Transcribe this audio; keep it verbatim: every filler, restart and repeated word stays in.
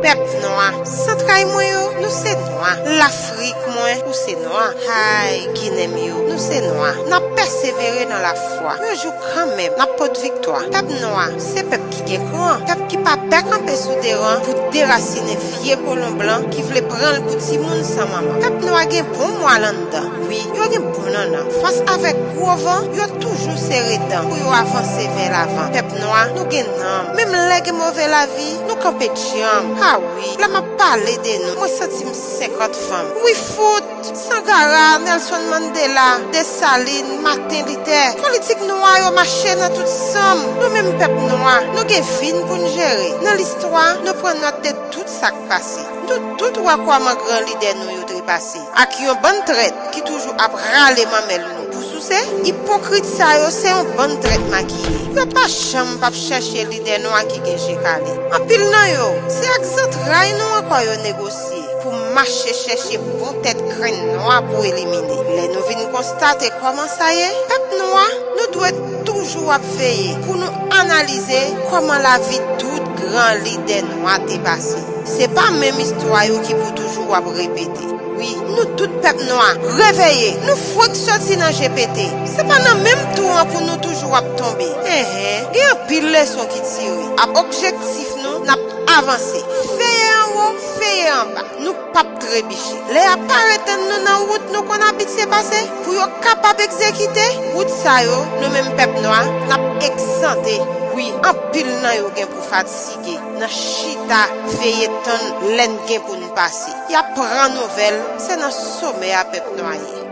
Pèp nwa, zantray mwen yo, nou se nwa. Lafrik mwen, ou se nwa. Hay, Ginen m yo, nou se nwa. N ap pèsevere nan lafwa. Yon jou kanmenm, n ap pot viktwa. Pèp nwa, se pèp ki gen kran. Pèp ki pa pè kanpe sou deran pou derasinen vye kolon blan ki vle pran l pou timoun san manman. Pèp nwa gen bon mwa anndan. Wi, yo gen bon nannan. Fas avèk gwo van, yo toujou sere dan pou yo avanse vè lavan. Pèp nwa, nou gen nanm. Menm lè gen move lavi, nou kanpe djanm. A wi, lè m ap pale de nou, mwen santi m senkant fanm. Wi fout! Sangara, Nelson Mandela, Desalin, Maten Litè. Politik nwa yo mache nan tout san m. Nou menm pèp nwa, nou gen vi n pou n jere. Nan listwa, nou pran nòt de tout sa k pase. Nou tout wè kòman gran lidè nou yo trepase. Ak yon bann trèt ki toujou ap rale manmèl nou pou souse. Ipokrit sa yo se yon bann trèt makiye. Yo pa janm p ap chèche lidè nwa ki gen je kale. Anpil nan yo, se ak zantray nou ankò yo negosye pou mache chèche bon tèt grenn nwa pou elimine. Lè nou vin konstate kòman sa ye, pèp nwa, nou dwe toujou ap veye pou nou analize kòman lavi tout gran lidè nwa te pase. Se pa menm istwa yo ki pou toujou ap repete. Wi, nou tout pèp nwa, reveye, nou fwenk soti nan je pete. Se pa nan menm twou an pou nou toujou ap tonbe. Enhen, gen anpil leson ki tire. Ak objektif nou, n ap avanse. Veye anwo, veye anba. Nou p ap trebiche. Lè y ap parèt nou nan wout nou konn abitye pase, pou yo kapab egzekite, wout sa yo, nou menm pèp nwa, n ap egzante. Wi, anpil nan yo gen pou fatige nan chita, veye tann lè n gen pou n pase. Y ap pran nouvèl, se nan somè a pèp nwa ye.